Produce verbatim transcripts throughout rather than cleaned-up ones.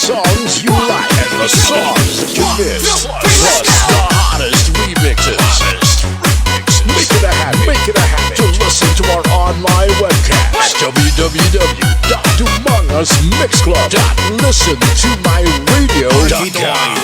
Songs you like and the songs that you miss, plus the hottest remixes. Make it a habit, make it a habit to listen to our online webcast at w w w dot dumangas mix club dot listen to my radio dot com.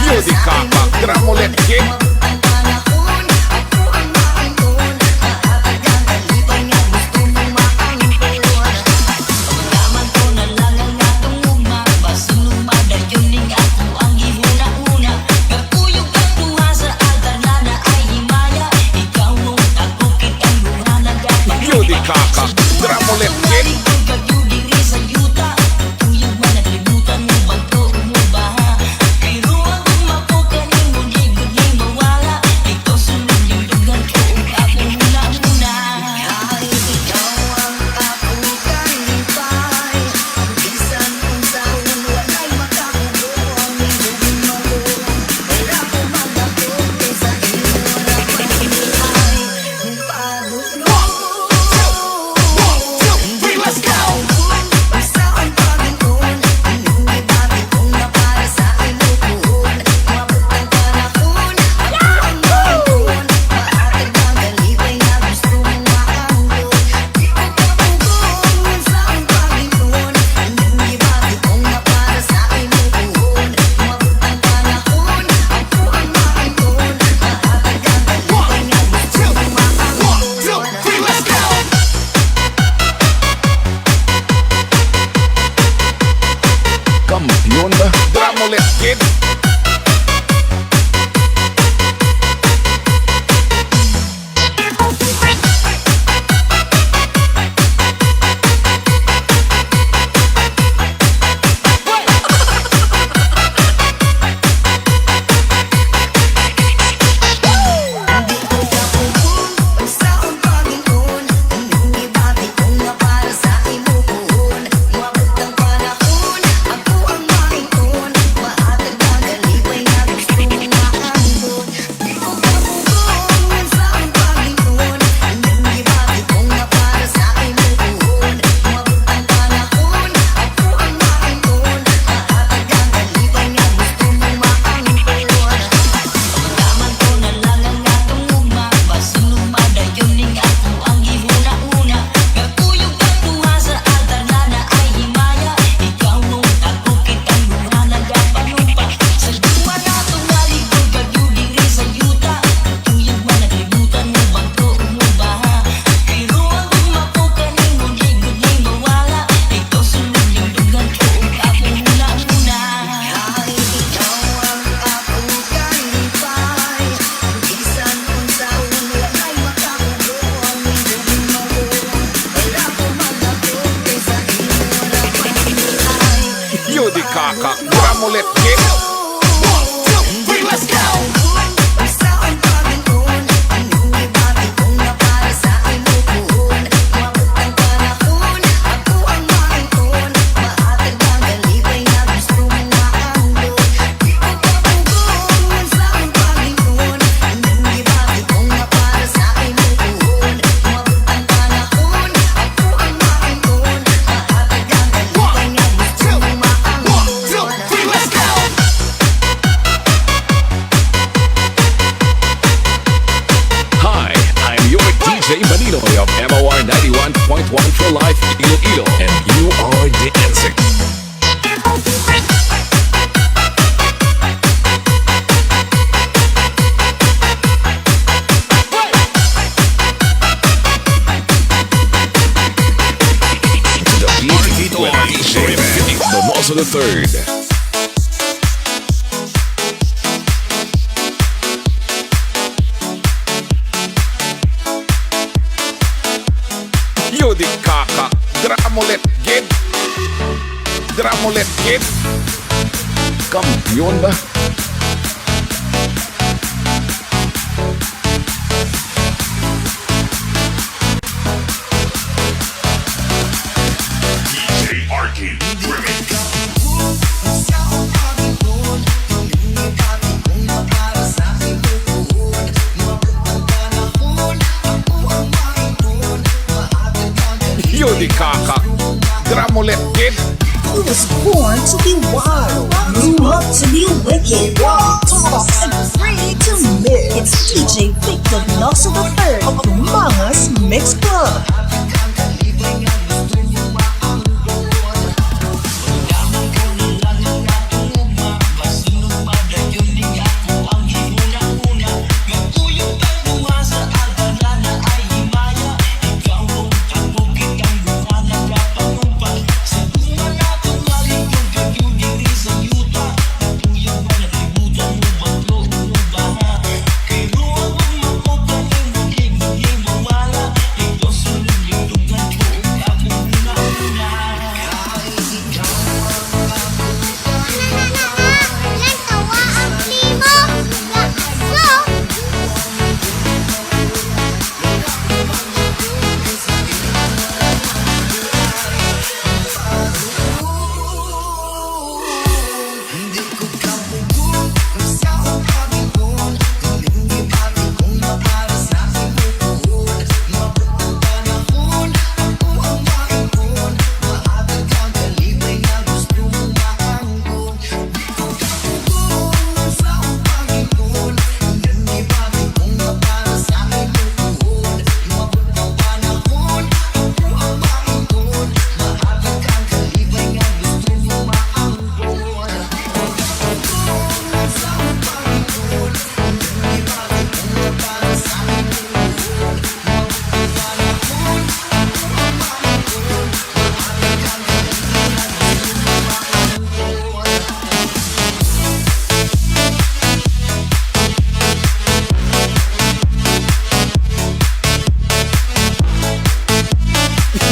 Music Compact, Drama Ulit, Kid. Yun di kaka, Drama Ulit, Kid. Kampiyon, Drama Ulit, Kid. Yun di kaka, Drama Ulit, Kid. Hi, I'm your D J Maninoy of M O R ninety-one point one for Life Iloilo, and you are dancing. The beat with D J Vic Donoso the third. Yun di kaka, Drama Ulit, Kid. Dramulet Kid. Kampiyon ba? D J Arky Remix. Yun di kaka. Dramulet Kid. He was born to be wild, grew up to be wicked, tall and free to mix. It's D J Victor Nelson the third of Tumangas Mix Club.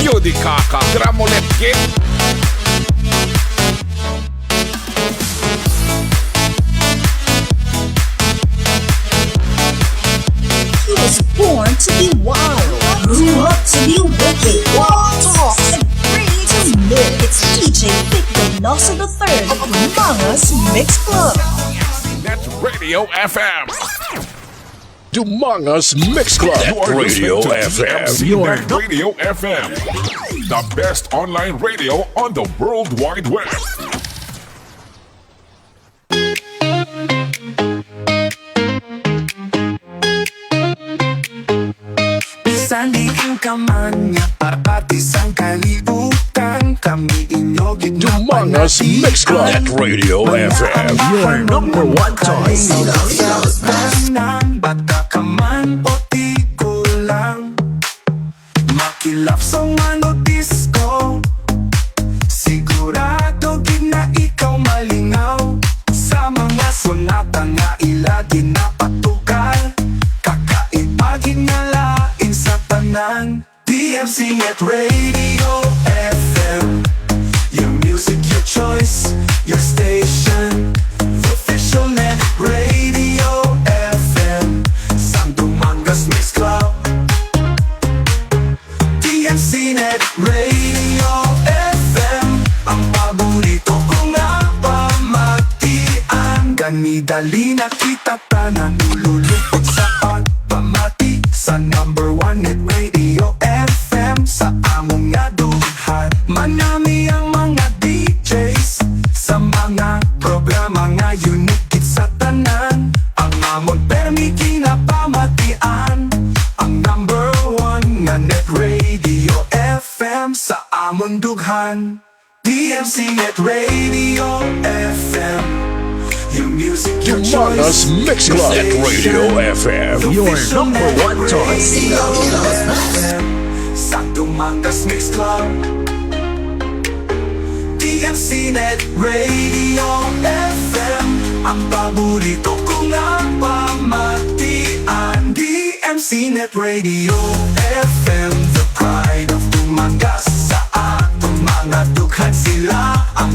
Yo di kaka, Dramulet Kid. He was born to be wild, grew up to be wicked, tall and free to live. It's D J Victor Nelson the third of Mangas Mix Club. Net Radio F M. Dumangas Mix Club. You are Radio listening to F M. D M C Your Net Radio F M. The best online radio on the World Wide Web. Bisan diin ka man nga parte sang kalibutan, kami inyo Dumangas Mix Club at Radio F M. Your number one choice. Tanan, bata ka man o tigulang, makilap sa man o disco, sigurado gid na ikaw malingaw sa mga sonata nga ila ginapatukar. Kakaiba gid nga lain sa tanan. D M C Net Radio F M. Your music, your choice, your station. Official Net Radio F M. Sang Dumangas Mix Club. D M C Net Radio F M. Ang paborito ko nga pamatian. Gani dali na kita tanan, ululupot sa pagpamati sa number one Net Radio F M sa among nga dughan. Manami ang mga D Js sa mga programa nga unique gid sa tanan. Ang amon permi ginapamatian, ang number one nga Net Radio F M sa amon dughan. D M C Net Radio F M. Your music, your Dumangas choice, Mix your Club at station. Radio F M. Your number one choice. Sa Dumangas Mix Club. D M C Net Radio F M. Ang paborito ko nga pamatian. D M C Net Radio F M, the pride of Dumangas. Sa atong mga dughan sila ang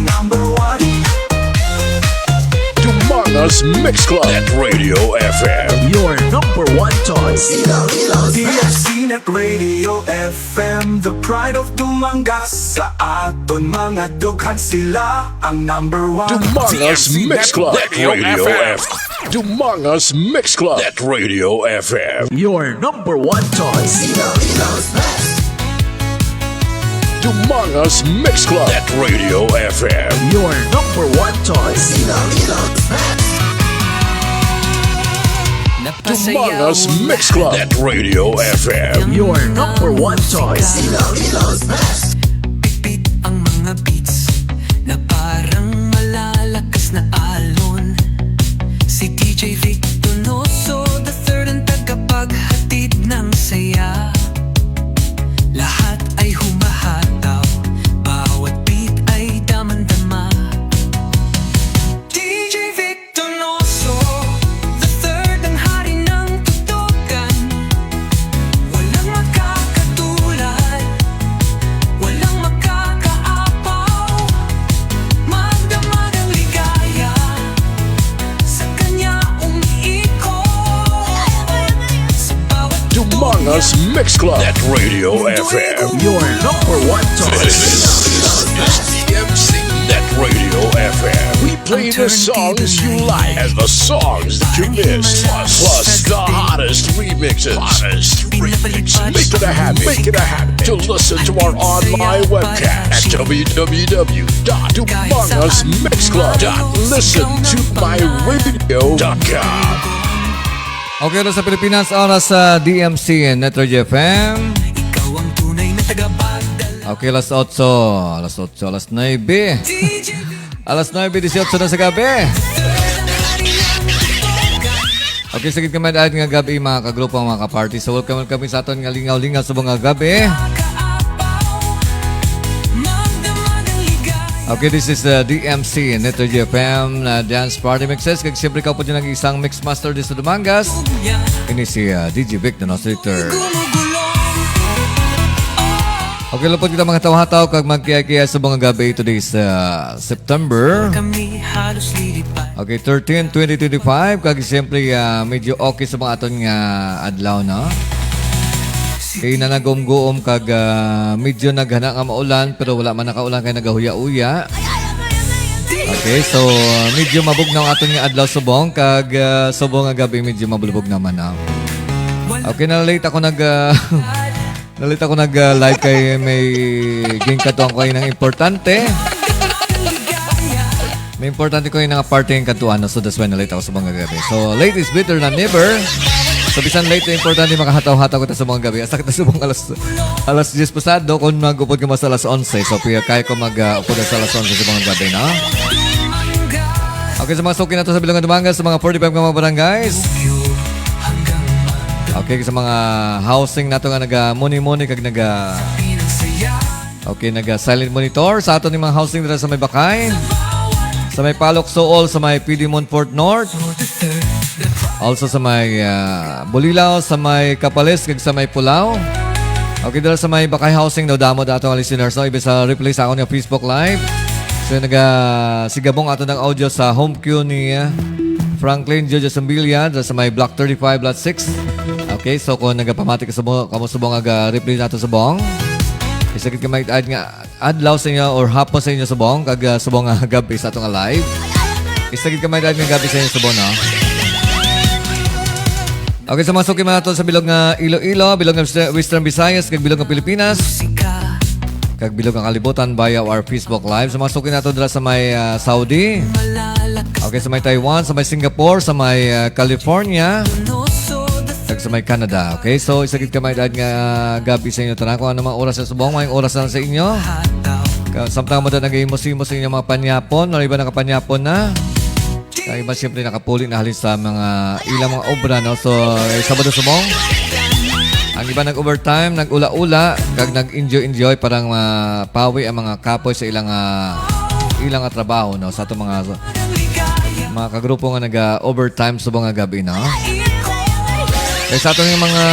Mix Club at Radio F M. Your number one choice. Iloilo's best. D F C Net Radio F M, the pride of Dumangas. Sa aton mga dughan sila ang number one. Dumangas Mix Club at Radio F M. Dumangas Mix Club at Radio F M. Your number one choice. Iloilo's best. Dumangas Mix Club at Radio F M. Your number one choice. Iloilo's best. Dumangas Mix Club at Radio F M. Your number one choice. Iloilo's best. Bitbit ang mga beats na parang malalakas na alon. Si D J Vic Donoso the third ang tagapaghatid ng saya. Lahat ay humahataw, bawat beat ay damang-dama. D J Vic Donoso the third ang hari ng tutukan. Walang makakatulad, walang makakaapaw. Magdamag ang ligaya sa kanya umiikot. Sa bawat Dumangas Mix Club at Radio F M. Your number one choice. This is D M C Net Radio F M. We play the songs you like and the songs that you miss. Plus, plus the hottest remixes. Hottest remixes. Make it a habit. Make it a habit to listen to our online webcast at W W W dot dumangas mix club dot listen to my radio dot com. Okay, oras sa Pilipinas, oras sa D M C and Net Radio F M. Ikaw ang tunay na tagapagdala. Okay, alas otso, alas otso, alas nuebe. Alas nuebe dieciocho na sa gabi. Okay, sa gid kami dahil nga gabi, mga kagrupo, mga kaparty. So, welcome, welcome sa aton nga lingaw-lingaw sa mga gabi. Okay, this is uh, D M C, Net Radio F M, uh, Dance Party Mixes. Kag siyempre, ka po dyan ang isang mix master di sa Dumangas. Ini si uh, D J Vic, the Nostra Victor. Okay, lupot kita mga hataw-hataw kag magkiyay-kiyay sa mga gabi. Today is uh, September. Okay, thirteen, twenty twenty-five. Kag siyempre, uh, medyo okay sa mga aton nga adlaw, no? Kay nanagumguom kag ah, medyo naghana nga maulan, pero wala man nakaulan kay nagahuya-uya. Okay, so medyo mabugnaw aton nga adlaw subong kag ah, subong nga gabi medyo mabulbog naman na. Okay, na-late ako nag ah, na-late ako nag ah, live kay may ginkatuan ko ng importante. May importante ko yung nga parte ng kantuan, no? So that's why na-late ako sa mga gabi. So late is better than never. So bisan late, importante makahataw-hataw kita sa mga gabi. Asa kita sa mga alas, alas diyes pasado, kung mag-upod ka mas alas onse. So piya kaya ko mag-upod sa alas onse sa mga gabi, no? Okay, sa mga suki nato sa Bilongan Dumangas, sa mga forty-five nga mga barangays. Okay, sa mga housing nato nga naga-muni-muni kag naga Okay, naga-silent monitor sa aton ni mga housing dira sa may Bakay, sa may Palok Suol, sa may P D Montfort North. Also sa may ah, Bulilao, sa may Kapales, kag sa may Pulao. Okay, dira sa may Bakay Housing, no, damo dato ang listeners, no? Ibe sa replay sa akon nga Facebook Live. So, naga sigabong ato ng audio sa home queue ni ah, Franklin Jojo Sumbilia, dira sa may Block thirty-five, Lot six. Okay, so kung nagapamati ka subong, kamo subong aga replay nato subong. Isagit ka may ad nga adlaw sa inyo or hapon sa inyo subong kag ah, subong nga gabi sa atong live. Isagit ka may ad nga gabi sa inyo subong, no? Okay, sa mga suki man nato sa bilog nga Iloilo, bilog nga Western, Western Visayas, kag bilog nga Pilipinas, kag bilog nga kalibutan via our Facebook Live. Sa mga suki nato dira sa may ah, Saudi, okay, sa may Taiwan, sa may Singapore, sa may ah, California, kag sa may Canada. Okay, so isagit ka may ad nga gabi sa inyo tanan. Kung ano mga oras sa subong, may oras na sa inyo. Ka- Samtang mo na nag-imos-imos sa inyo mga panyapon, o iba nakapanyapon na. Ang iba siyempre nakapuli na halin sa mga ilang mga obra, no? So, eh, Sabado subong. Ang iba nag-overtime, nag-ula-ula, kag nag-enjoy-enjoy para mapawi ang mga kapoy sa ilang ah, ilang ah, trabaho, no? Sa atong mga mga kagrupo nga naga-overtime subong nga gabi, no? Kay sa aton nga mga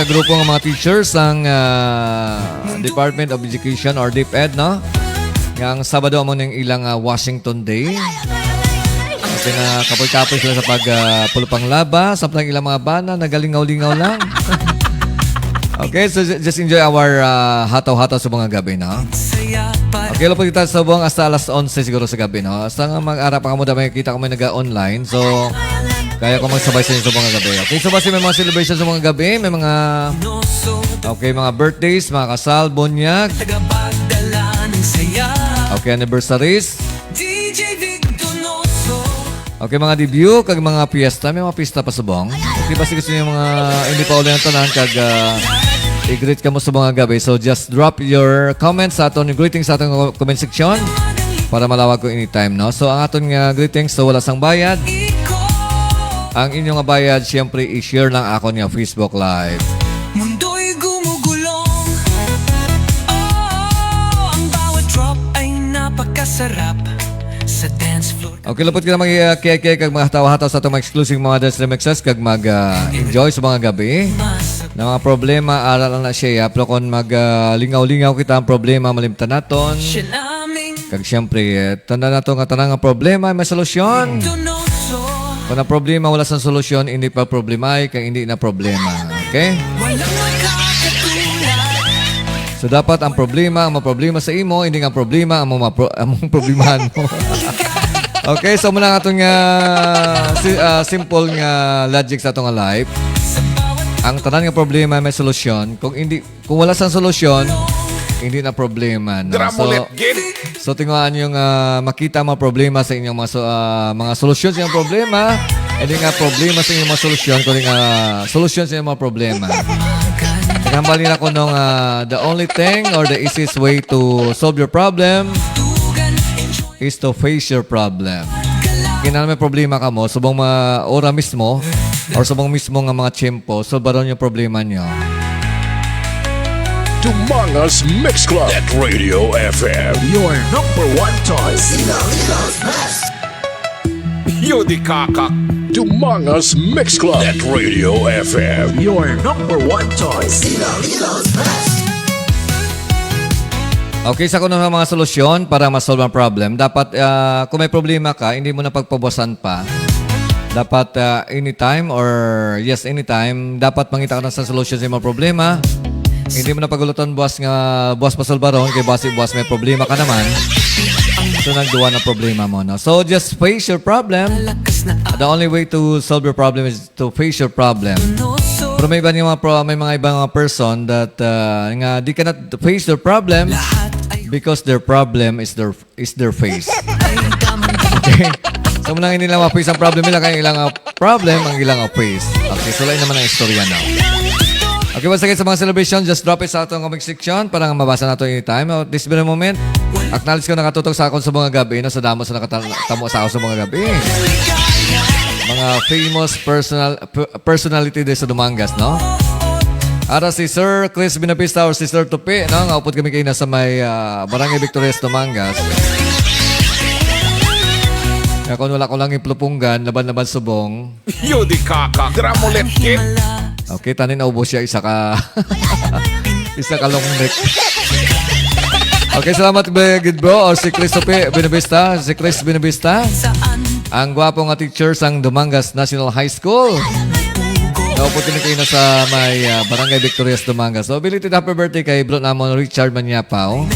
kagrupo nga mga teachers ang ah, Department of Education or DepEd, no? Nga ang Sabado amo ning ilang ah, Washington Day. Okay, na kapoy-kapoy sila sa pag, ah, pulo pang laba, samtang ilang mga bana, nagalingaw-lingaw lang. Okay, so ju-, just enjoy our, ah, hataw-hataw sa mga gabi, no? Okay, lupot kita sa buwang hasta alas onse siguro sa gabi, no? Hasta nga mag-ara pa kamo, damay kita ko may naga-online. So, kaya ko magsabay sa inyo sa mga gabi. Okay, so basta may mga celebration sa mga gabi, may mga, okay, mga birthdays, mga kasal, bunyag. Okay, anniversaries. Okay, mga debut, kag mga piyesta. May mga pista pa subong. Okay, basta gusto niyo mga hindi pa uli ang tanan, kag, ah, i-greet kamo sa mga gabi. So, just drop your comments sa aton, greetings sa aton comment section para malawag ko anytime, no? So, ang aton nga greetings, so wala sang bayad. Ang inyo nga bayad, siyempre, i-share lang akon nga Facebook Live. Mundo'y gumugulong. Oh, ang bawat drop ay napakasarap sa dance floor. Okay, lupot kita mag, uh, kiyay-kiyay kag mga hataw-hataw sa atong mga exclusive mga dance remixes kag mag, uh, enjoy sa mga gabi. Na mga problema, ara lang na siya, ya. Pero kung mag, uh, lingaw-lingaw kita, ang problema, malimtan naton. Kag siyempre, eh, tanda nato nga tanang nga problema may solusyon. Kung ang problema wala sang solusyon, hindi pa problema, ay kay hindi na problema. Okay? Walang makakatulad. So, dapat ang problema ang maproblema sa imo, hindi nga problema ang mapro-, ang mong problemahan mo. Okay, so muna nga aton nga si-, ah, simple nga logic sa aton nga life. Ang tanan nga problema may solusyon. Kung hindi, kung wala sang solusyon, hindi na problema, no? Drama So, ulit, gid. So, tinguhaan niyo nga makita ang mga problema sa inyong mga so-, ah, mga solusyon sa inyong problema. Hindi nga problema sa inyong mga solusyon, kundi nga solusyon sa inyong mga problema. Tinambal nila ko nung, ah, the only thing or the easiest way to solve your problem is to face your problem. Kinahanglan may problema ka mo, subong mga ora mismo, or subong mismo nga mga tiyempo, solbaron yung problema niyo. Dumangas Mix Club at Radio F M. Your number one choice. Yo di kaka. Dumangas Mix Club at Radio F M. Your number one choice. Okay, sa kuno nga mga solusyon para ma-solve ang problem, dapat, ah, kung may problema ka, hindi mo na pagpabuwasan pa. Dapat, ah, anytime or, yes, anytime, dapat mangita ka na sa solusyon sa imong problema. Hindi mo na pagulutan buwas nga, buwas pa sulbaron, kay basi buwas may problema ka naman. So, nagduwa na problema mo, no? So, just face your problem. The only way to solve your problem is to face your problem. Pero may iba nga mga pro-, may mga ibang mga person that, uh, nga they cannot face their problem because their problem is their, is their face. Okay? So, muna hindi nila ma-face ang problem nila, kaya ilang, uh, problem ang ilang, uh, face. Okay, so lain naman ang istorya na. Okay, once again, sa mga celebration, just drop it sa atong comment section para nga mabasa nato anytime. At this very moment, acknowledge ko nakatutok sa akon sa mga gabi, no, sa damo sa nakatamo sa akon sa mga gabi. Mga famous personal, p-, personality din sa Dumangas, no? Ara si Sir Chris Binapista or si Sir Tupi, no? Nga upod kami kayo na sa may, ah, Barangay Victorias, Dumangas. Nga kung wala ko lang iplupunggan, laban-laban subong. Yo di kaka. Dramulet kid. Okay, tanin naubos siya isa ka, isa ka long neck. Okay, salamat, be-, good bro, or si Chris Tupi Binabista, si Chris Binabista. Ang gwapo nga teacher sang Dumangas National High School. Naupod kini kayo na sa may, ah, Barangay Victorias, Dumangas. So, belated happy birthday kay bro namon Richard Maniapao.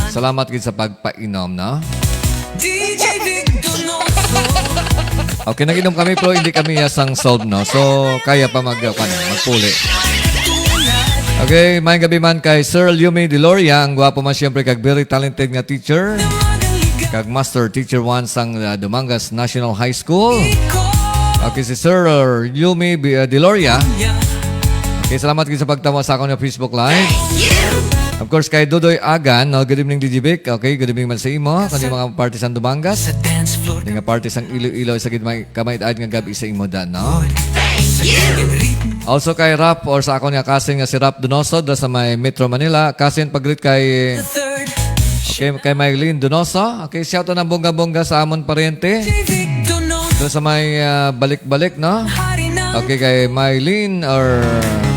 Salamat gid sa pagpainom, no? Okay, nag-inom kami, pero hindi kami yasang solve, no? So, kaya pa mag-, uh, ano, magpuli. Okay, may gabi man kay Sir Yumi Deloria, ang gwapo man siyempre kag very talented nga teacher. Kag Master Teacher one sang, uh, Dumangas National High School. Okay, si Sir, uh, Yumi Bi-, uh, Deloria. Okay, salamat gid sa pagtama sa akon nga Facebook Live. Of course, kay Dodoy Agan, no? Good evening, D J Vic. Okay, good evening man sa imo. Kani mga party sa Dumangas. Di nga party sang Iloilo, sa gid may kamay-ad nga gabi sa imo, Dan, no? Also kay Rap or sa akon nga cousin nga si Rap Donoso, da sa may Metro Manila. Cousin, pag-greet kay, okay, kay Mylene Donoso. Okay, shout out ng bongga-bongga sa amon paryente. Doon sa may, ah, balik-balik, no? Okay, kay Mylene or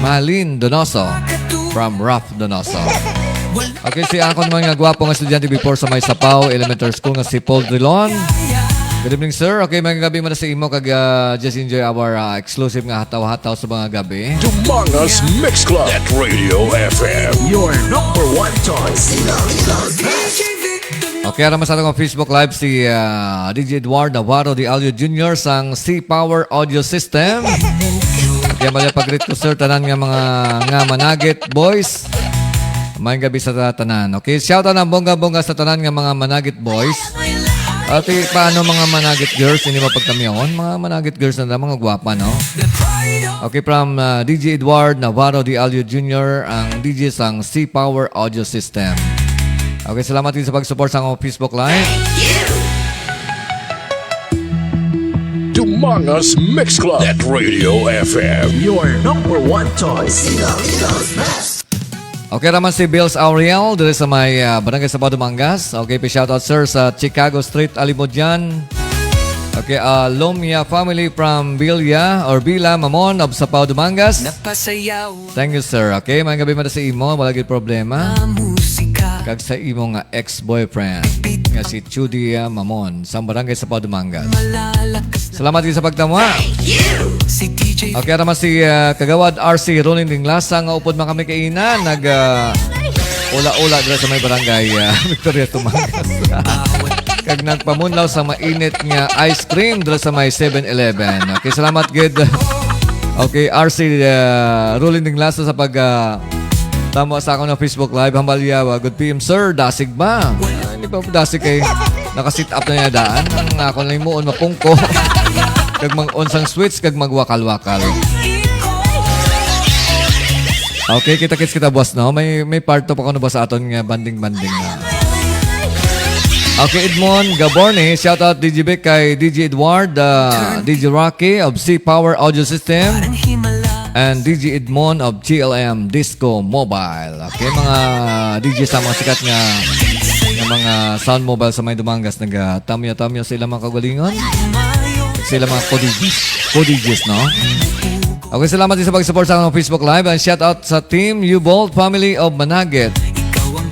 Malin Donoso from Rap Donoso. Okay, si akon man nga gwapo nga estudyante before sa may Sapaw Elementary School nga si Paul Drilon. Good evening, sir. Okay, magandang gabi man sa imo kag, ah, just enjoy our, ah, exclusive nga hataw-hataw sa mga gabi. Dumangas Mix Club at Radio F M. Your number one choice. Okay, ara man sa atong Facebook Live si, ah, D J Edward Navarro de Alio Junior sang C Power Audio System. Kaya mali pag-greet ko, sir, tanan nga mga, nga Managit boys. Maayong gabi sa ta-, tanan. Okay, shout out ang bongga-bongga sa tanan nga mga Managit boys. Ati, paano mga Managit girls? Hindi mo pagkamiyahon? Mga Managit girls na lang, mga gwapa, no? Okay, from, uh, D J Edward Navarro de Alio Junior, ang D J sang C Power Audio System. Okay, salamat din sa pag-support sa akong Facebook Live. Dumangas Mix Club at Radio F M. Your number one choice. Ilocos Best. Okay naman si Bills Auriel diri sa may, ah, Barangay Sabado Mangas. Okay, pa-shoutout, sir, sa Chicago Street, Alimodian. Okay, ah, Lomia family from Villa or Villa Mamon of Sabado Mangas. Napasayaw. Thank you, sir. Okay, maayong gabi man sa imo, wala gid problema. Ang musika. Kag sa imo nga ex-boyfriend nga si Judy, ah, Mamon sa Barangay Sabado Mangas. Malalakas. Salamat gid sa pagtamwa. Si D J. Okay, ara man si, ah, Kagawad R C Ronin Dinglasa nga upod man kami kaina nag, ah, ula-ula dira sa may barangay, ah, Victoria Tumangas. Kag nagpamunlaw sa mainit nga ice cream dira sa may Seven Eleven. Okay, salamat gid. Okay, R C, ah, Ronin Dinglasa sa pag, ah, tamo sa akon nga Facebook Live. Hambalyawa, good P M, sir. Dasig ba? Ah, hindi pa dasig kay naka-sit up na niya daan. Ang ako na himuon, mapungko. Kag mag-on sang switch, kag magwakal-wakal. Okay, kita-kits kita, boss, no? May, may part two pa kuno, boss, sa aton nga banding-banding na. Okay, Edmond Gaborne, shout out D J Vic kay D J Edward, uh, D J Rocky of C Power Audio System, and D J Edmond of G L M Disco Mobile. Okay, mga D J sa mga sikat nga, nga mga sound mobile sa may Dumangas, nagatamya-tamya sa ilang mga kaugalingon. Sa ilang mga co-D Js. Co-D Js, no? Okay, salamat din sa pag-support sa akong Facebook Live. And shout out sa Team Ubolt Family of Managit.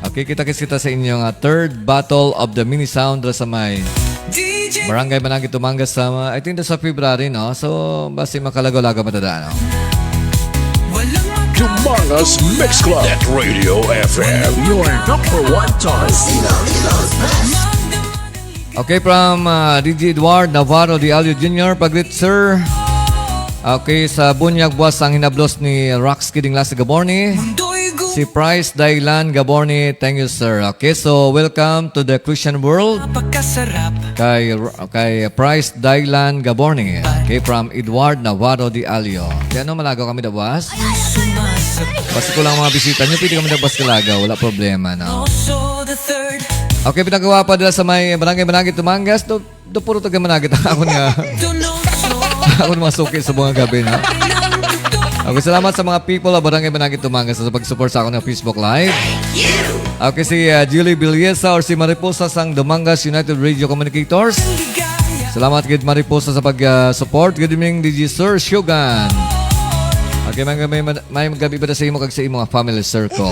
Okay, kita-kits kita sa inyo nga third battle of the mini sound dira sa may Barangay Managit, Dumangas sa, I think, sa February, no? So, basi makalagaw-lagaw matadaan, no? Dumangas Mix Club at Radio F M. Your number one choice. Okay, from, uh, D J Edward Navarro de Alio Junior, pag-greet, sir. Okay, sa bunyag buwas ang hinablos ni Rox Kiding Las Gaborni. Si Price Dailan Gaborni, thank you, sir. Okay, so welcome to the Christian world. Napakasarap. Kay, kay Price Dailan Gaborni. Okay, from Edward Navarro de Alio. Di ano, malagaw kami da buwas? Basta ko lang mga bisita nyo, pwede kami na buwas kalagaw. Wala problema, no? Okay, pinagawa pa dila sa may Barangay Managit, Dumangas. Do, do puro taga Managit ang akon nga. Akon mga suki sa mga gabi, no? Okay, salamat sa mga people of Barangay Managit, Dumangas sa pag-support sa akon nga Facebook Live. Okay, si, uh, Julie Villesa or si Mariposa sang Dumangas United Radio Communicators. Salamat gid, Mariposa, sa pag, uh, support. Good evening, D J Sir Shogun. Okay, may, may, may, may gabi ba sa imo kag sa imo nga family circle?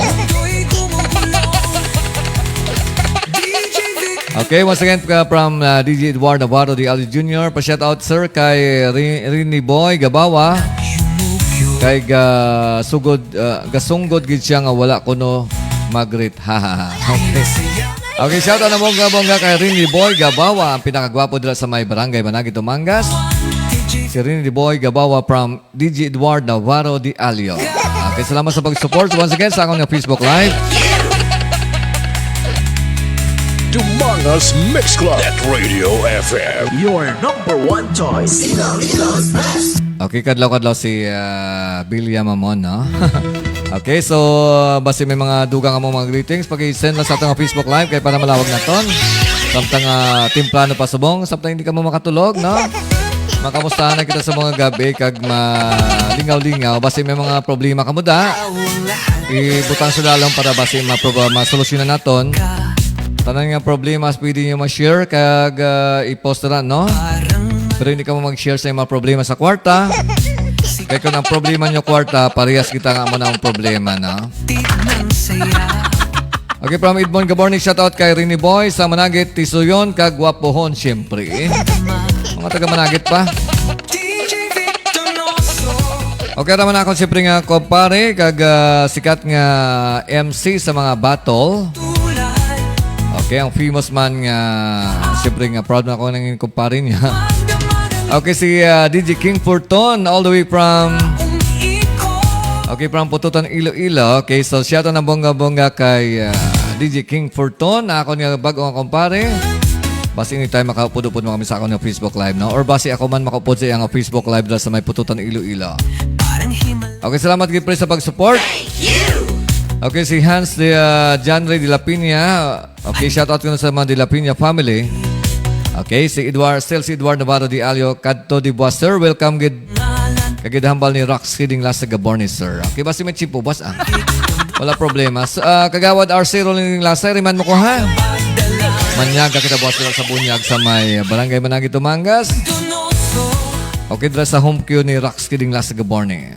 Okay, once again, uh, from, uh, D J Edward Navarro de Alio Junior, pa-shout out, sir, kay Ri-, Rini Boy Gabawa, kay ga-, sugod, uh, gasunggod gid siya nga wala kuno mag-greet. Okay. Okay, shout out na bongga-bongga kay Rini Boy Gabawa, ang pinakagwapo dira sa may Barangay Managit, Dumangas. Si Rini Boy Gabawa from D J Edward Navarro de Alio. Okay, salamat sa pag-support once again sa akong Facebook Live. Dumangas Mix Club at Radio F M. Your number one choice. Ilocos Best. Okay, kadlaw-kadlaw si, ah, Bilya Mamon, no? Okay, so, basi may mga dugang among mga greetings, pag-i-send lang sa atong Facebook Live kay para malawag naton. Samtang, ah, temprano pa subong, samtang hindi ka mo makatulog, no? Makamustahan na kita sa mga gabi kag malingaw-lingaw. Basi may mga problema ka mo da, ibutang sa lalong para basi mapro-, masolusyonan naton. Tanan nga problema, pwede nyo ma-share kag, ah, i-post na, no? Pero hindi ka mo mag-share sa mga problema sa kwarta. Kaya kung ang problema nyo kwarta, parehas kita nga mo na ang problema, no? Okay, from Edmond Gaborni, shout out kay Rini Boy sa Managit, Tisuyon, kag Guapohon, siyempre. Mga taga Managit pa. D J Victor Noso. Okay, naman ako, siyempre nga, kumpare, kag ah, sikat nga M C sa mga battle. Okay, ang famous man nga, siyempre nga, proud na ako ng kumpare niya. Okay, si ah, D J King Furton, all the way from Okay, from Pututan, Iloilo. Okay, so shout out ng bongga-bongga kay ah, D J King Furton, na ako niya bago nga kumpare. Basi anytime makaupod-upod mo kami sa akong Facebook Live, no? Or basi ako man makaupod sa iyang Facebook Live dala sa may Pututan, Iloilo. Okay, salamat gid, pre, sa pag-support. Okay, si Hans de ah, Janry de la Piña. Okay, shout out ko na sa mga De La Piña family. Okay, si Edward, still si Edward Navarro de Alio, kadto di buwas, sir. Welcome gid. Kagid hambal ni Rox Kidding Lasa Gaborni, sir. Okay, basi may chip ubas, ah. Wala problema. So, ah, Kagawad R C Rolling Lasa, riman mo ko, ha? Manyaga kita buwas dira sa Bunyag sa may Barangay Managit, Dumangas. Okay, dira sa home queue ni Rox Kidding Lasa Gaborni.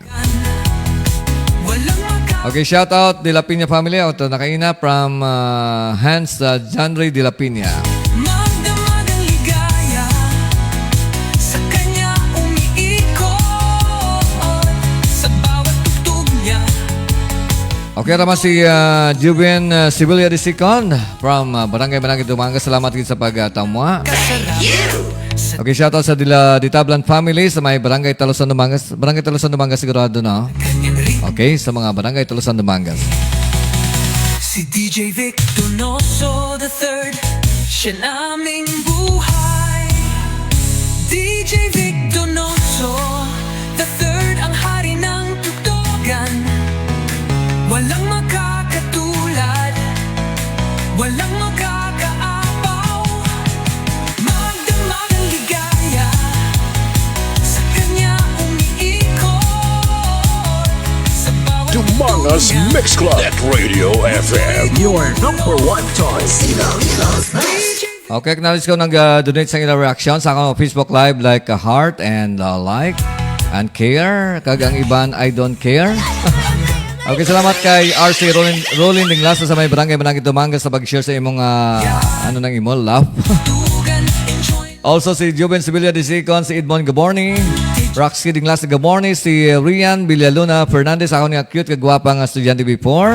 Okay, shout out De La Piña family. O, ito na kaina from ah, Hans uh, Janry De La Piña. Magdamag ang ligaya sa kanya umiikot sa bawat tugtog niya. Okay, naman si uh, Juven uh, Sevilla de Second from uh, Barangay Managit, Dumangas. Salamat gid sa pagtamwa. Kasarap. Okay, shout out sa Dila Ditablan family sa may Barangay Talusan, Dumangas. Barangay Talusan, Dumangas sigurado na. Okay, sa mga Barangay Talusan, Dumangas. Si D J Vic Donoso the third, siya naming buhay. D J Vic Donoso the third, ang hari ng tugtugan. Walang makakatulad, walang makakaapaw. Magdamag ang ligaya sa kanya umiikot sa bawat Dumangas tugtog niya. Mix Club at Radio F M. Your number one choice. Okay, acknowledge ko nag-donate sa ilang reaction sa akong Facebook Live, like a heart and uh, like and care. Kag ang iban, I don't care. Okay, salamat kay R C Rolin, Rolin Dinglaso sa may Barangay Managit, Dumangas sa pag-share sa imong ah, ano nang imo, love. Also si Juven Sevilla de Sicon, si Edmond Gaborni, Roxy Dinglaso Gaborni, si Rian Villaluna Fernandez, ako nga cute kag gwapa nga estudyante before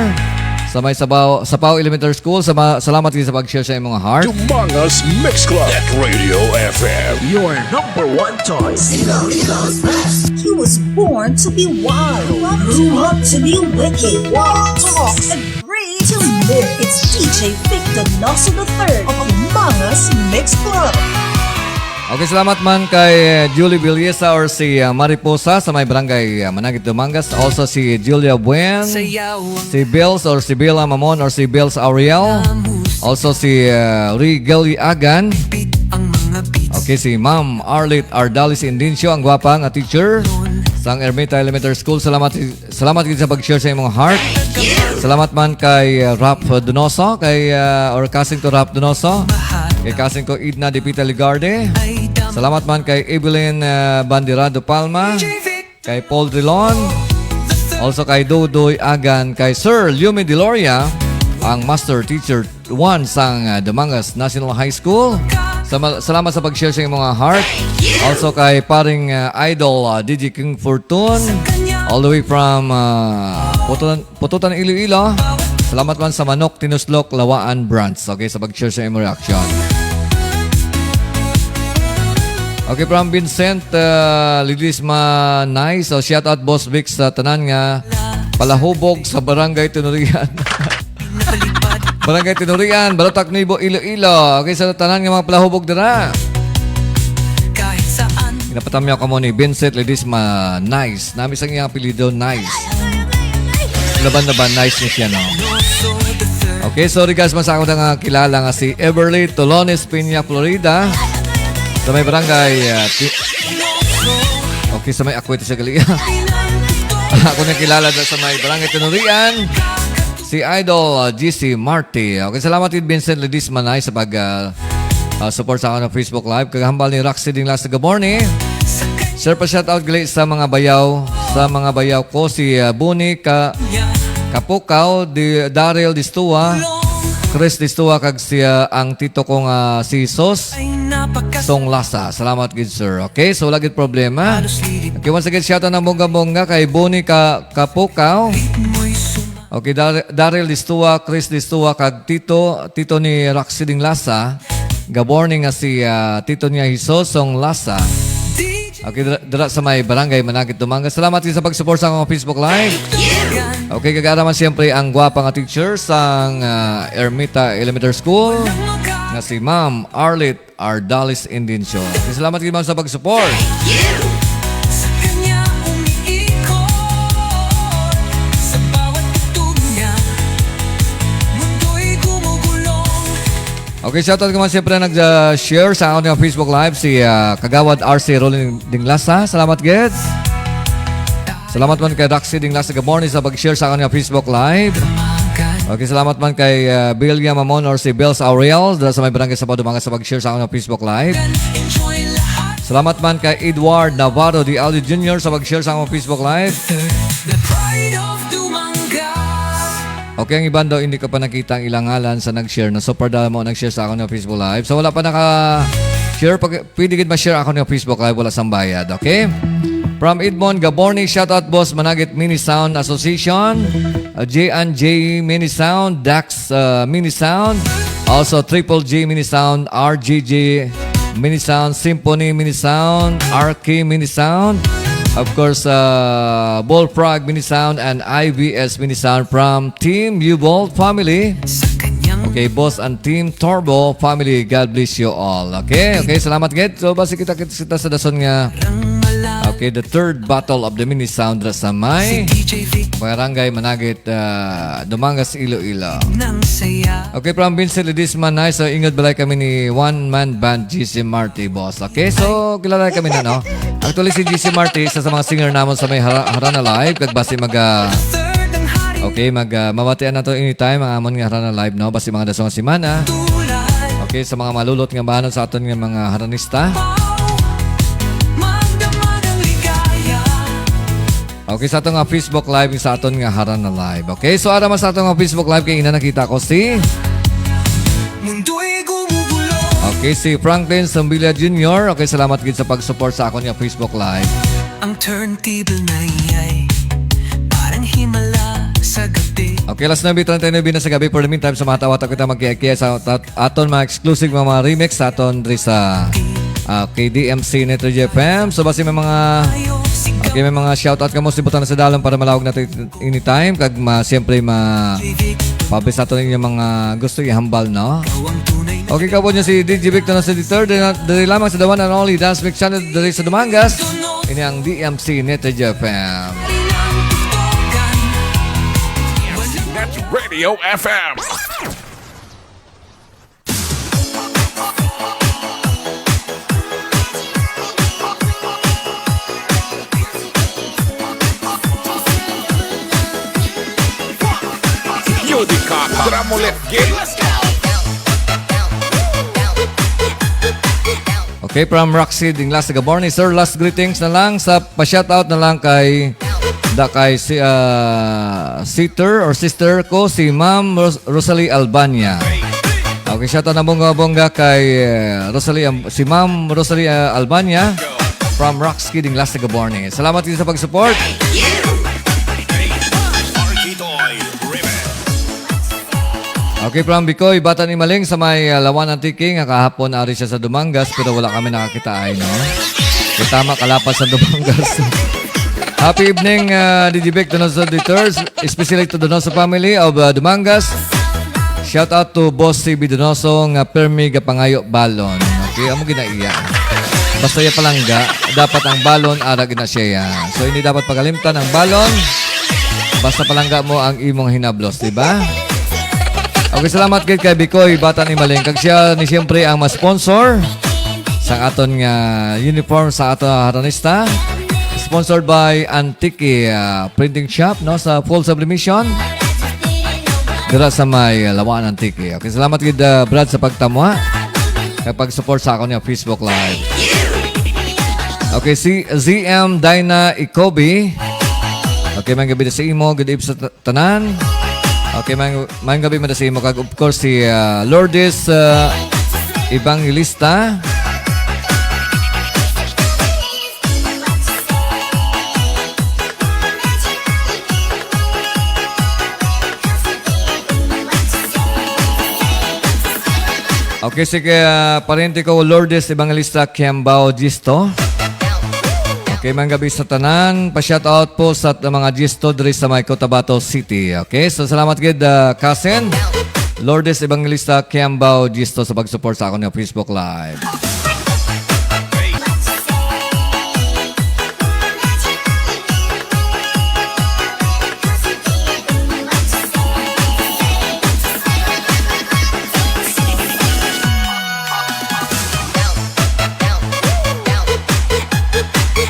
sa may Sabaw, Sapaw Elementary School. Sama, salamat gid sa pag-share sa imong heart. Dumangas Mix Club at Radio F M. Your number one choice. Ilocos Best. He was born to be wild, grew up to be wicked, talks and breathes to live. It's D J Victor Nelson the third of Dumangas Mix Club. Okay, salamat man kay uh, Julie Villesa or si uh, Mariposa sa may barangay uh, Managit, Dumangas. Also si Julia Buen, Sayaw ang si Bills or si Bella Mamon or si Bills Auriel. Lamus. Also si uh, Rigel Agan. Beat ang mga beats. Okay, si Ma'am Arlit Ardalis Indencio, ang gwapa nga teacher sang Ermita Elementary School. Salamat, salamat gid sa pag-share sa imong heart. Salamat man kay uh, Rap Donoso, kay uh, or kasing ko Rap Donoso, kay kasing ko Edna Dipita Ligarde. Salamat man kay Evelyn uh, Bandirado Palma, kay Paul Drilon, also kay Dodoy Agan, kay Sir Lumi Deloria, ang master teacher one sang uh, Dumangas National High School. Sama, salamat sa pag-share sa imong mga heart. Also kay paring uh, idol uh, D J King Fortune, all the way from uh, Pututan, Pututan, Iloilo. Salamat man sa manok, tinuslok, lawaan, brunch. Okay, sa pag-share sa imong reaction. Okay, from Vincent uh, Lidisma, nice. So, shout out Boss Vic sa tanan nga palahubog sa Barangay Tinurian. Barangay Tinurian, Balotak, Nuevo, Iloilo. Okay, sa tanan nga mga palahubog dira. Kahit saan. Ginapatamyaw ka mo ni Vincent Ledesma. Nice. Nami sang iyang apelyido, Nice. Laban-laban, nice ni siya, no? Okay, sorry guys, mas ako na nga kilala nga si Everly Tolones Peña, Florida. Sa may barangay, ah, ti- Okay, sa may akwit siya gali. Ako na kilala na sa may barangay Tinurian. Si Idol uh, G C Marty. Okay, salamat kay Vincent Ledis Manay sa pag uh, uh, support sa akin Facebook Live. Kagahambal ni Roxy Dinglas Gaborne. Sir, pa shout out gali sa mga bayaw, sa mga bayaw ko si uh, Buni ka Kapukaw, di Daryl Distua, Chris Listua kag siya ang tito ko nga si Sos Song Lasa. Salamat gid, sir. Okay, so wala gid problema. Okay, once again, shout out ng bongga-bongga kay Boni Ka Kapukaw. Okay, Dar- Daryl Listua, Chris Listua kag tito, tito ni Roxy Ding Lasa. Gaborning nga si ah, tito niya Hiso Song Lasa. Okay, dira, dira sa may Barangay Managit, Dumangas. Salamat gid sa pag-support sa akong Facebook Live. Okay, kag ara man siyempre ang gwapa nga teacher sang ah, Ermita Elementary School nga si Ma'am Arlit Ardalis Indencio. Okay, salamat gid, ma'am, sa pag-support. Sa kanya umiikot, sa bawat tugtog niya, mundo'y gumugulong. Okay, shoutout ko man siyempre nag-share sa akon nga Facebook Live si ah, Kagawad R C Rolling Dinglasa. Salamat, Geds. Salamat man kay Roxy Dinglasa Gamorni sa pag-share sa akon nga Facebook Live. Okay, salamat man kay ah, Bilia Mamon or si Bells Aurel dala sa may barangay sa Padumangan sa pag-share sa akon nga Facebook Live. Salamat man kay Edward Navarro de Aldi Junior sa pag-share sa akon Facebook Live. The pride of Dumangas. Okay, ang iban daw hindi ko pa nakita ang ilang ngalan sa nag-share na super damo nag-share sa akon nga Facebook Live. So wala pa naka-share, pag, pwede gid ma-share akon nga Facebook Live, wala sang bayad, okay? From Edmond Gaborni, shout out, boss, Managit Mini Sound Association, uh, J and J Mini Sound, Dax uh, Mini Sound, also Triple J Mini Sound, R G J Mini Sound, Symphony Mini Sound, R K Mini Sound, of course, uh, Bullfrog Mini Sound, and I V S Mini Sound from Team Ubol family. Sa kanyang Okay, boss and Team Turbo family, God bless you all. Okay, okay, salamat, Ged. So, basi kita, kita, kita sa dason nga, rang mala okay, the third battle of the Mini Sound ra sa may si D J Vic Barangay Managit, uh, Dumangas, Iloilo. Nang saya. Okay, from Vincent Ledesma, nice. So, ingod balay kami ni One Man Band, G C Marty, boss. Okay, so, kilala kami na, no? Actually, si G C Marty, isa sa mga singer namon sa may Hara- Harana Live. Kag basi mag, ah, Third ang hari okay, mag, ah, mabatian nato anytime ang amon nga Harana Live, no? Basi mga dason nga semana. Tulay. Okay, sa mga malulot nga bahanon sa aton nga mga Haranista. Magdama ng ligaya. Okay, sa aton nga Facebook Live, sa aton nga Harana Live. Okay, so ara man sa aton nga Facebook Live, kay ina nakita ko si Mundo'y gumugulong. Okay, si Franklin Sambilia Junior. Okay, salamat gid sa pag-support sa akon nga Facebook Live. Ang turntable na iyay parang himala sa gabi. Okay, alas nuebe treinta y nueve na sa gabi. For the meantime, sa mga tawata kita magkiyakiyay sa tat- aton mga exclusive nga mga remix sa aton diri sa ah, kay D M C Network F M. So, basi may mga, okay, may mga shoutout kamo, sibutan na sa dalom para malawag natin anytime. Kag ma, siyempre, ma, publish nato ninyo mga gusto ihambal, no? Okay, kaupod nyo si D J Victor na sa editor. Diri, diri lamang sa the one and only Dance Mix Channel diri sa Dumangas. Ini ang D M C Network F M. Net Radio F M. Yudika, Dramo Left Gate. Okay, from Roxy Dinglas, good morning, sir. Last greetings na lang sa pa-shoutout na lang kay da kay si ah, sister or sister ko si Ma'am Ros- Rosalie Albania. Okay, shoutout na bongga-bongga kay eh, Rosalie Am- si Ma'am Rosalie ah, Albania from Roxy Dinglas, good morning. Salamat din sa pag-support. Okay, from Bicoy, Bata ni Maling sa may uh, Lawan Antique, nga kahapon ari siya sa Dumangas, pero wala kami nakakita ay, no? Kay tama kalapas sa Dumangas. Happy evening, uh, D J Vic Donoso Duterte, especially to Donoso family of uh, Dumangas. Shout out to Boss C B Donoso nga permi gapangayo balon. Okay, amo ginaiya. Basta iya palangga, dapat ang balon ara gina siya. So hindi dapat pagalimtan ang balon. Basta palangga mo ang imong hinablos, di ba? Okay, salamat gid kay Bicoy, Bata ni Maling. Kag siya ni siyempre ang ma-sponsor sa aton nga uniform sa ato haranista. Sponsored by Antique ah, Printing Shop, no, sa full sublimation. Dira sa may ah, Lawaan, Antique. Okay, salamat gid ah, Brad sa pagtamwa kag pag-support sa akon nga Facebook Live. Okay, si Z M Dyna Icobi. Okay, may gabi na sa imo. Good eve sa ta- tanan. Okay, maayong, maayong gabi man sa imo. Kag, of course, si, ah, Lourdes, ah, Evangelista. Okay, sige, ah, pariente ko, Lourdes Evangelista Kiambao Gisto. Okay, maayong gabi sa tanan. Pa-shoutout po sa t-, mga Gisto diri sa may Cotabato City. Okay, so salamat gid, ah, cousin. Lourdes Evangelista Kiambao Gisto sa pag-support sa akon nga Facebook Live.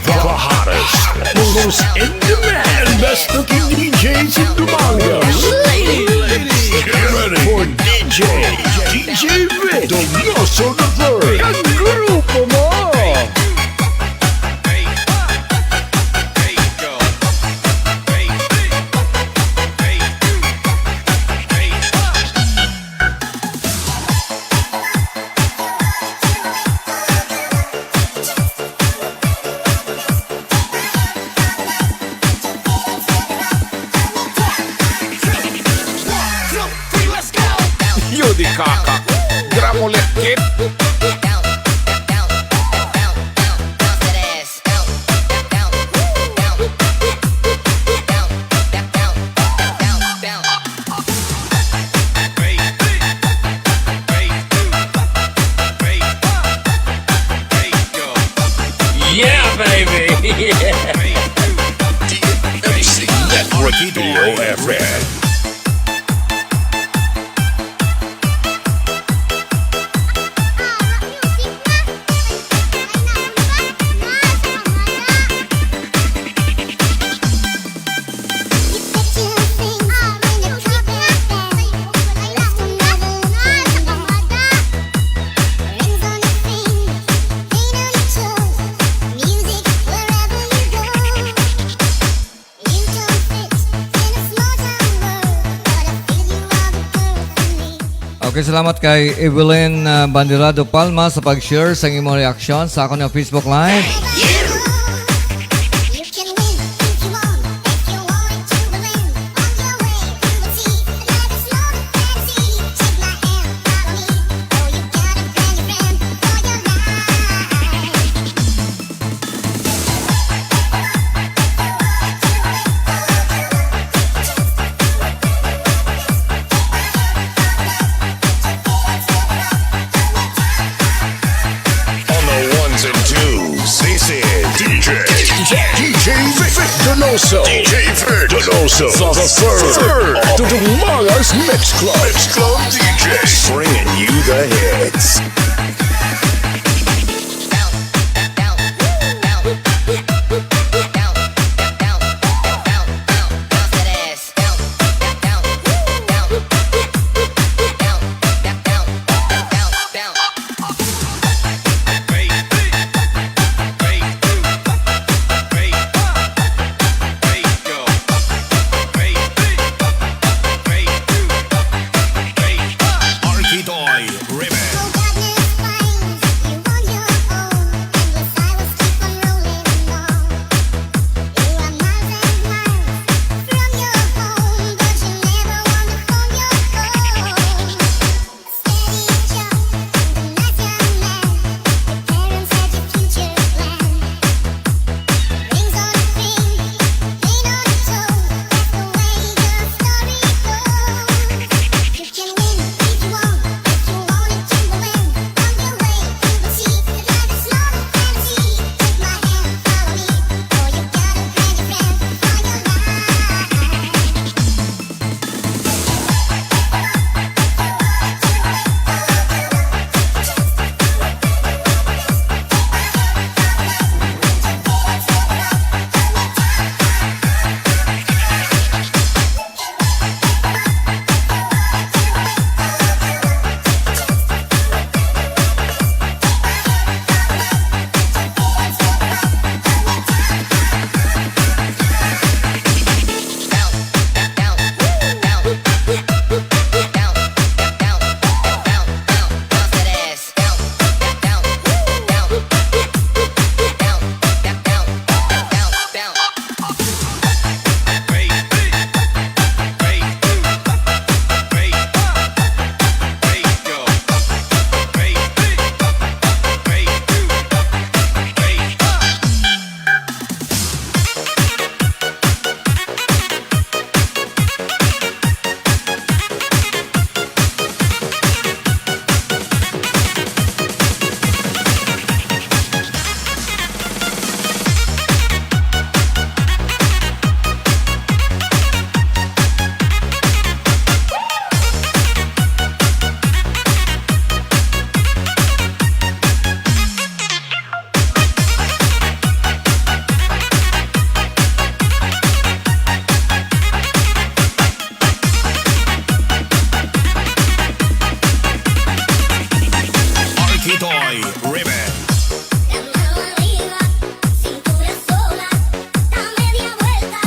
The hottest, most in demand, best looking D Js in Dumaguete. Ladies, get ready for D J, D J Vic Donoso the third. Ang grupo mo! Yun di kaka. Gramolet kit. Yeah, baby. Yeah. D M C Network Video F M. Okay, salamat kay Evelyn, uh, Banderado Palma sa pag-share sa imong reaksyon sa akon nga Facebook Live. On the ones and twos, this is D J, D J, D J Vic Donoso, D J Vic Donoso, the third of the Dumangas Mix Club, Mix Club D Js, bringing you the hits. Arkidoy Remix. Remix. La mano arriba, cintura sola, da media vuelta,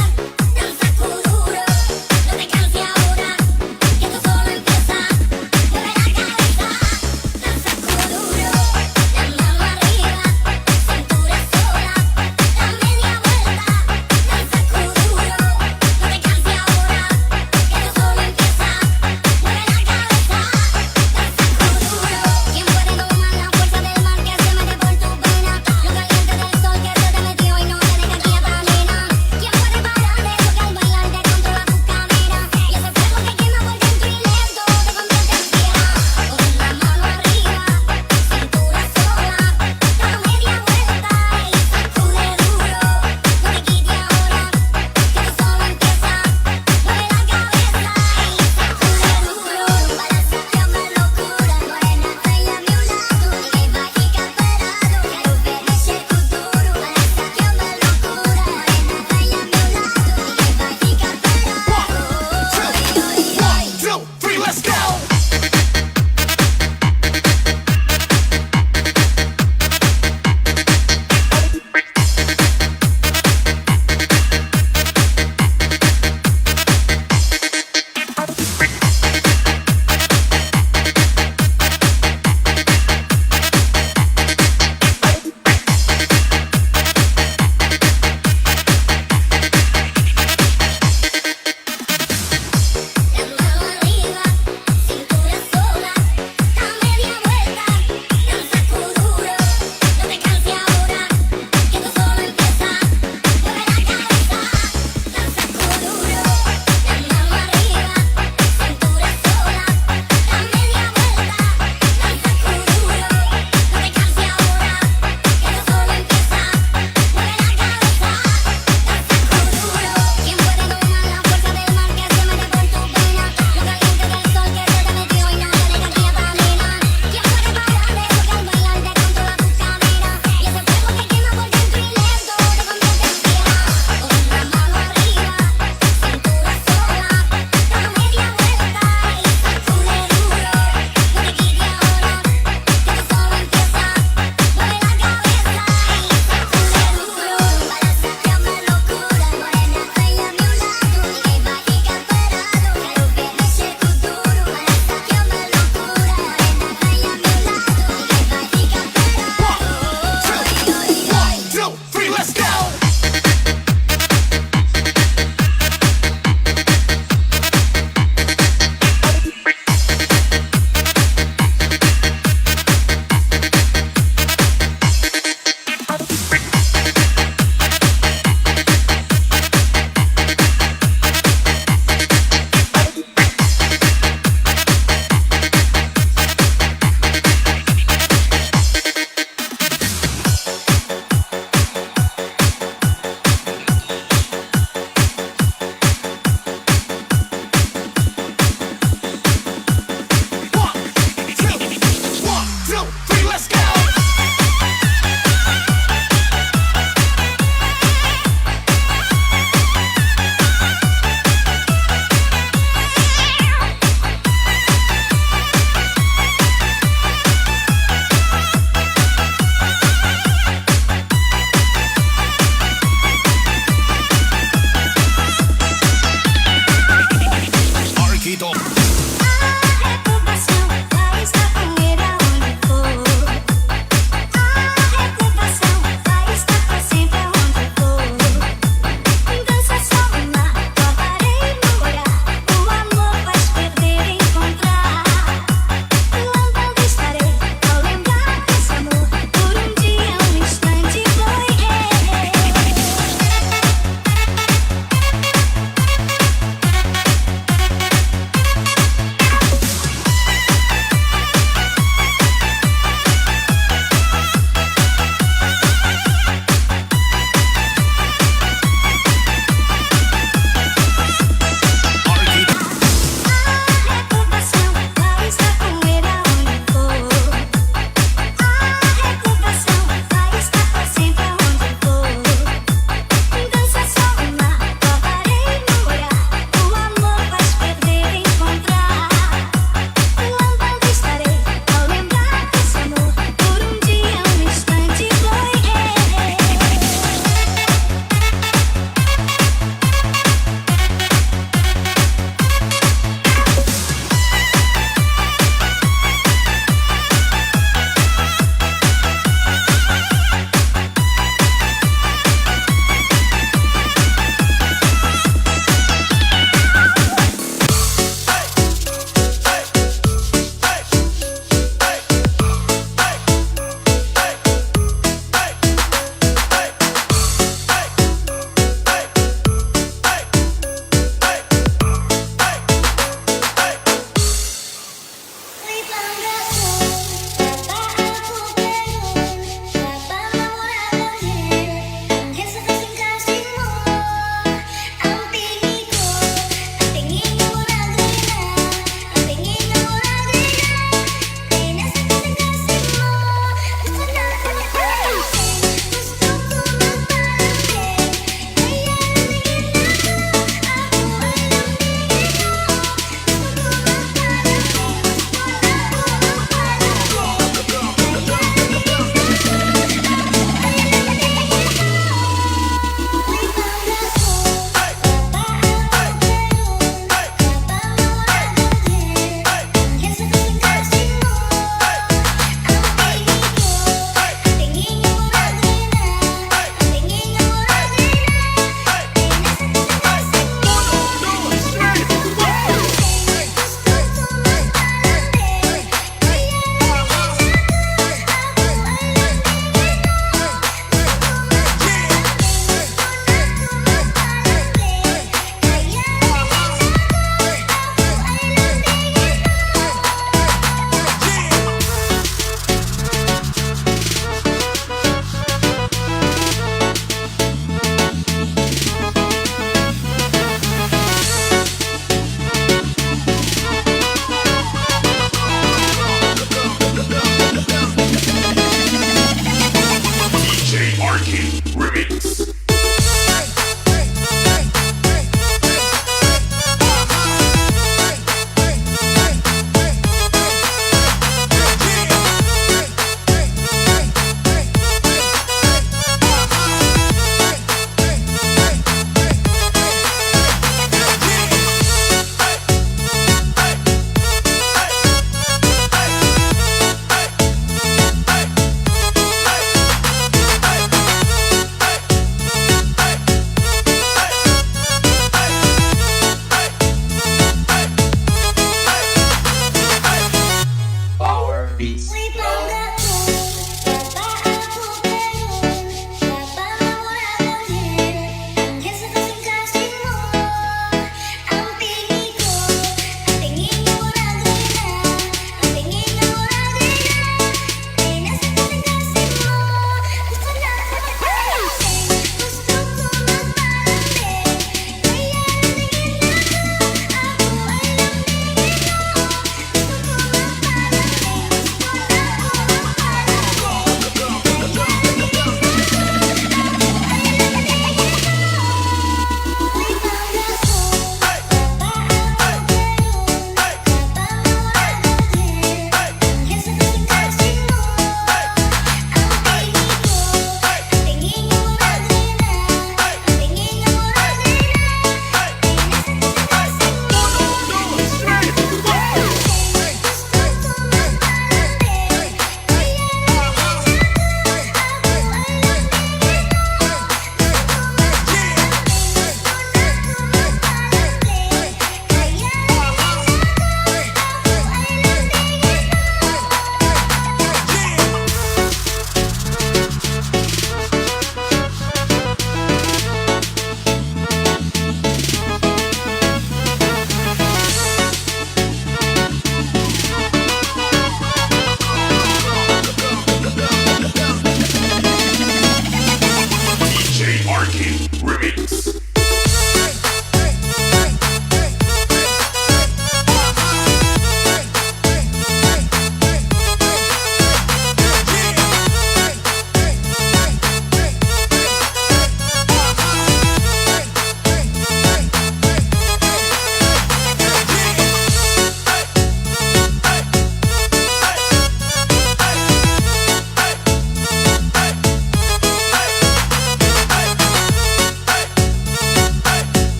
danza con duro, no te canses ahora, que esto solo empieza, mueve la cabeza, danza con duro, la mano arriba, cintura sola, da media vuelta, danza con duro, no te canses ahora, que esto solo empieza, mueve la cabeza, danza con duro. ¿Quién puede domar la fuerza del mar que se mete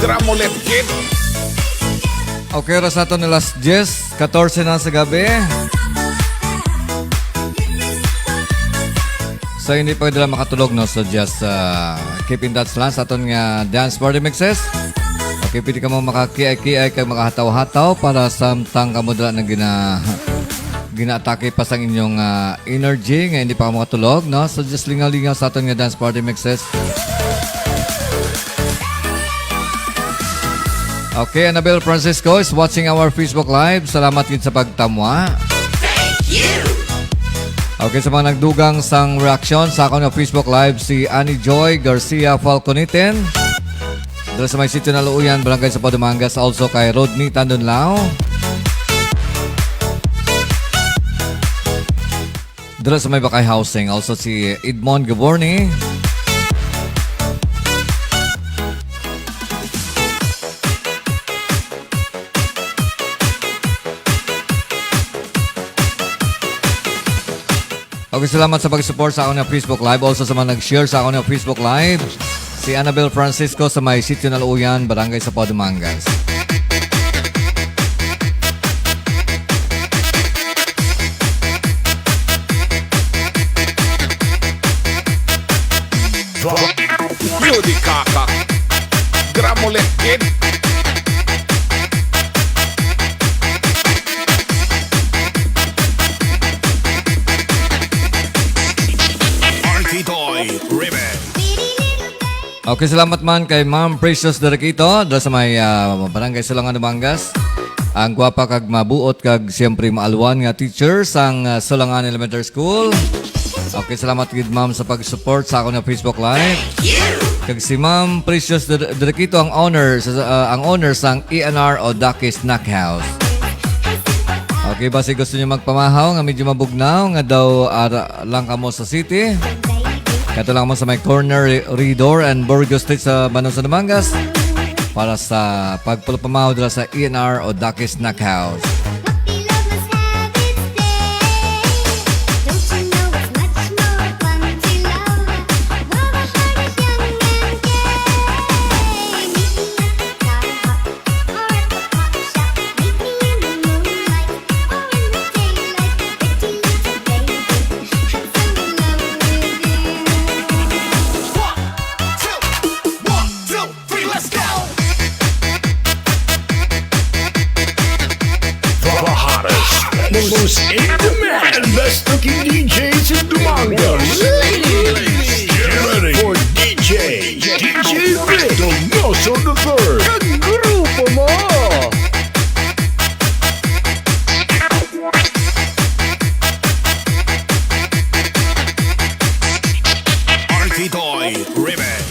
Drama ulit, kid. Okay, oras nato na alas diyes, katorse na sa gabi. So, hindi pa dira makatulog, no? So, just, uh, keep in touch lang sa aton nga dance party mixes. Okay, pwede kamo makakiay-kiay kag makahataw-hataw para samtang kamo dira nang gina-, ginaatake pa sang inyong, ah, energy nga hindi pa kamo makatulog, no? So, just lingaw-lingaw sa aton nga dance party mixes. Okay, Annabel Francisco is watching our Facebook Live. Salamat gid sa pagtamwa. Thank you! Okay, sa mga nagdugang sang reaksyon sa akon nga Facebook Live, si Annie Joy Garcia Falconitin. Dira sa may Sitio Naluuyan, Barangay Sapaw, Dumangas, also kay Rodney Tandonlao. Dira sa may Bakay Housing, also si Edmond Gaborni. Okay, salamat sa pag-support sa akong Facebook Live. Also sa mga nag-share sa akong Facebook Live, si Annabel Francisco sa may Sitio Naluuyan, Barangay Sapaw, Dumangas. Beauty Kaka. Gramolet Kid. Archie Toy Remix. Okay, salamat man kay Ma'am Precious Derequito, dala sa may, ah, Barangay Salangan, Dumangas. Ang gwapa kag mabuot kag siyempre maalwan nga teacher sang, ah, Salangan Elementary School. Okay, salamat gid, ma'am, sa pag-support sa akon nga Facebook Live. Kag si Ma'am Precious Dre-, Drequito ang owner sa, ah, ang owner sang E N R Odaque Snack House. Okay, basi gusto niyo magpamahaw nga medyo mabugnaw nga daw ara lang kamo sa city? Kadto lang mo sa may corner Re-, Ridor and Burgos Street sa Banon sa Dumangas para sa pagpulupamahaw dira sa E N R Odaque Snack House. Three, let's go! The hottest, most in demand, best looking D Js in Dumangas. Ladies, get ready for D J, D J Vic Donoso the third. Kag grupo mo! Archie Toy Remix.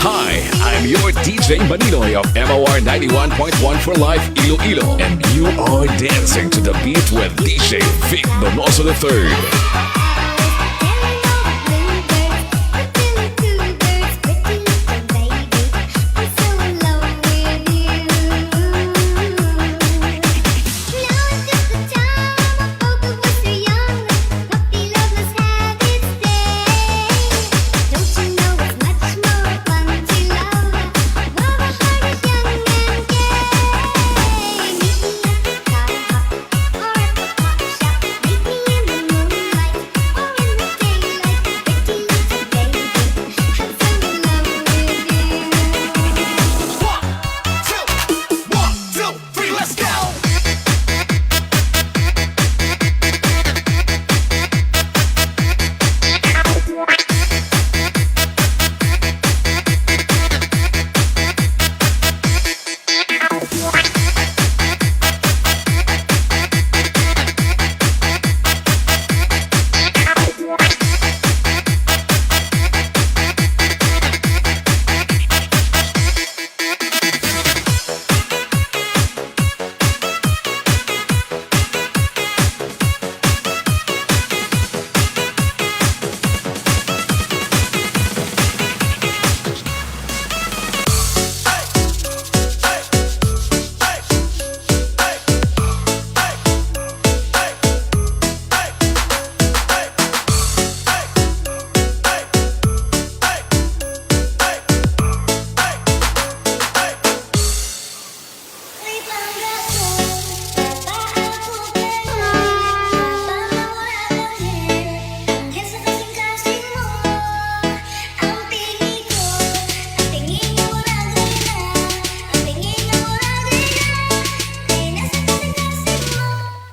Hi, I'm your D J Maninoy of M O R ninety-one point one for Life Iloilo, and you are dancing to the beat with D J Vic Donoso the third.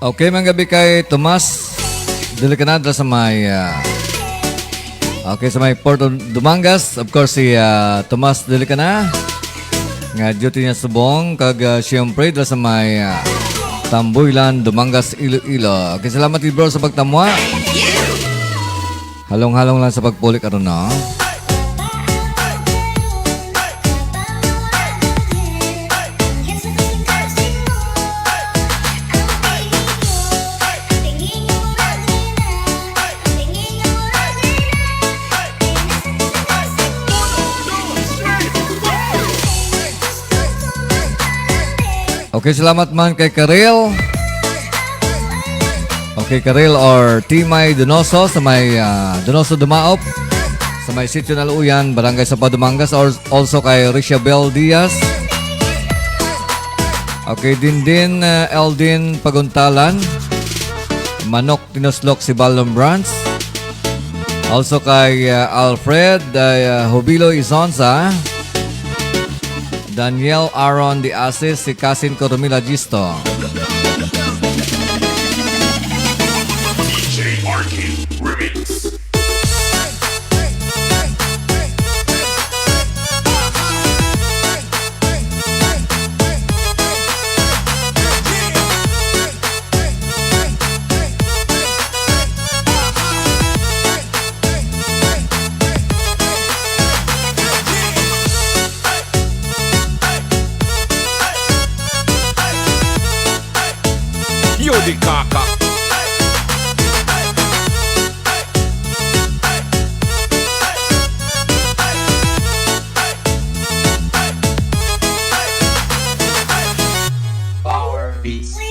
Okay, mga gabi kay Tomas Delicanadra sa may, ah, okay, sa may Porto Dumangas. Of course, si, ah, Tomas Delicana nga duty niya subong kag, ah, siyempre dala sa may, ah, Tambuilan, Dumangas, Iloilo. Okay, salamat gid, bro, sa pagtamwa. Halong-halong lang sa pagpuli karon, no? Okay, salamat man kay Karel. Okay, Karel or Timay Donoso sa may, ah, Donoso Dumaop, sa may Sitio Naluyan, Barangay Sapa, Dumangas, or also kay Rishabel Diaz. Okay, Dindin, ah, Eldin Paguntalan, Manok Tinoslok, Sibalom Branch. Also kay, ah, Alfred, ah, Jubilo Isonza, Daniel Aaron de Asis, si Kasin ko Romila Gisto. D J Arkin Remix. Yo di kaka. Power Beats.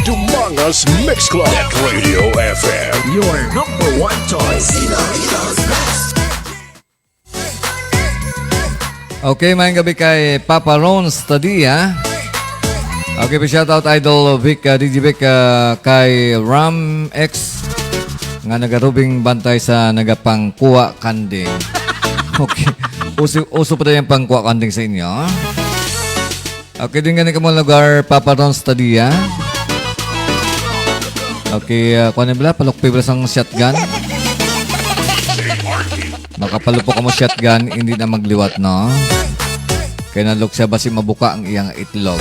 Dumangas Mix Club. Net Radio F M. Your number one choice. Okay, maayong gabi kay Papa Ron Stadia. Okay, pa shout out Idol Vic, uh, D J Vic, uh, kay Ram X nga nagarubing bantay sa nagapangkuha kanding. Okay. Uso, uso pa tayo yung pangkuha kanding sa inyo. Okay, din gani ka mo lugar, Papa Ron Stadia. Okay, uh, kuha bala, palukpi bala sang shotgun. Makapalupok ka mo shotgun, hindi na magliwat, no? Kaya nalok siya, basi mabuka ang iyang itlog.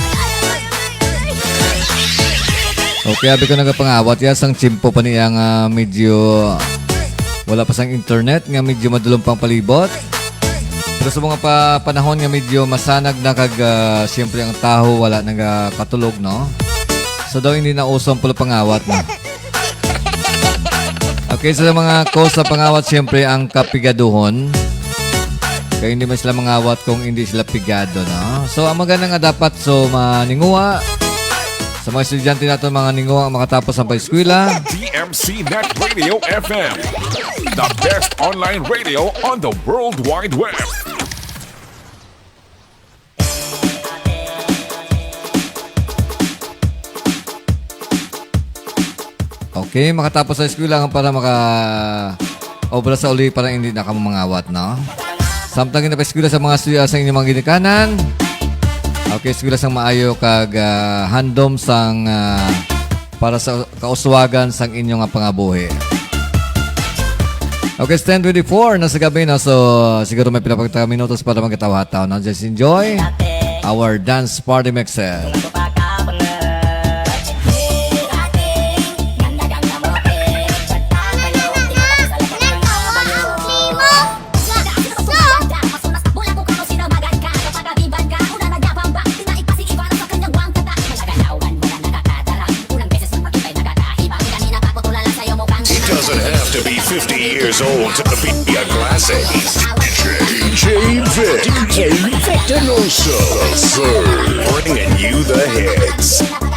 Okay, abi ko nagapangawat ya sang tiyempo pa niya nga medyo wala pa sang internet, nga medyo madulom pang palibot. Pero sa mga pa, panahon nga medyo masanag na kag, ah, siyempre ang taho wala nagakatulog, no? So daw hindi na uso ang pulupangawat, no? Okay, sa mga cause sa pangawat, siyempre ang kapigaduhon. Kaya hindi man sila mangawat kung hindi sila pigado, no? So, ang maganda nga dapat, so, maninguha. Sa mga estudyante nato, mga ninguha, makatapos ang pag-eskwela. D M C Net Radio F M, the best online radio on the World Wide Web. Okay, makatapos sa eskwela nga para maka obra sa uli para hindi na kamo mangawat, no? Samtang ginapaeskwela sa mga estudyante sa inyong mga ginikanan. Okay, eskwela sang maayo kag, ah, handom sang, ah, para sa kauswagan sang inyo nga pangabuhi. Okay, it's ten twenty-four na sa gabi, no? So, siguro may pila pa kita minutos para magkatawa-tawa, no? Just enjoy our dance party mixer. To be fifty years old to be a classic. D J Vic. D J Victor Loso. The third. Bringing you the hits.